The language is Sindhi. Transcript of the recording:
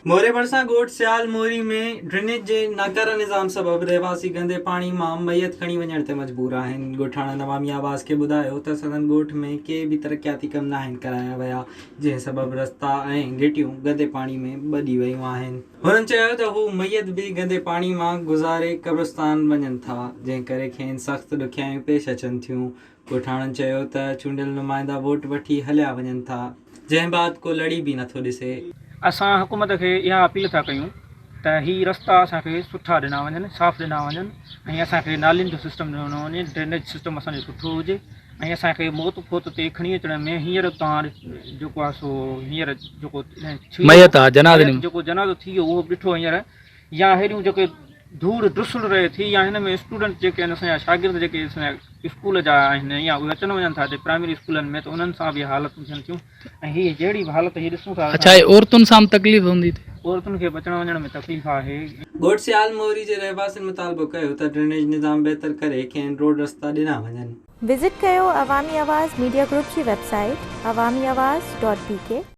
موري ڀرسان ڳوٺ سيال موري ۾ ڊرينيج جي ناڪاره نظام سبب رهواسي گندي پاڻي مان ميت کڻي وڃڻ تي مجبور آهن. ڳوٺاڻن عوامي آواز کي ٻڌايو ته سندن ڳوٺ ۾ ڪي به ترقياتي ڪم ناهن ڪرايا ويا، جنهن سبب رستا ۽ گهٽيون گندي پاڻي ۾ ٻڏي ويون آهن. هنن چيو ته هو ميت به گندي پاڻي مان گذاري قبرستان وڃن ٿا، جنهن ڪري کين سخت ڏکيائيون پيش اچن ٿيون. ڳوٺاڻن چيو ته چونڊيل نمائندا ووٽ وٺي هليا وڃن ٿا، جنهن بعد ڪو لڙي به نٿو ڏسي. اسان حڪومت کي اها اپيل ٿا ڪيون ته هي رستا اسان کي سٺا ڏنا وڃن، صاف ڏنا وڃن ۽ اسان کي نالين جو سسٽم ڏنو وڃي، ڊرينيج سسٽم اسان جو سٺو هجي ۽ اسان کي موت فوت تي کڻي اچڻ ۾ هينئر توهان جيڪو آهي سو هينئر جيڪو ٿي ويو جيڪو جنازو ٿي ويو اهو به ڏٺو هينئر يا هيڏيون جيڪي ڌوڙ ڊسڙ رهي ٿي يا هن ۾ اسٽوڊنٽ جيڪي آهن اسان جا شاگرد جيڪي اسان جا اسڪول جا آهن يا اهي اچن وڃن ٿا هتي پرائمري اسڪولن ۾ ته انهن سان به حالتون ٿين ٿيون ۽ هي جهڙي به حالت هي ڏسون ٿا اڇا هي عورتن سان به تڪليف هوندي ٿي. عورتن کي به اچڻ وڃڻ ۾ تڪليف آهي. ڳوٺ سيال موري جي رهواسين مطالبو ڪيو ته ڊرينيج نظام بهتر ڪري کين روڊ رستا ڏنا وڃن. وزٽ ڪيو عوامي آواز ميڊيا گروپ جي website Awami Awaz dot B K.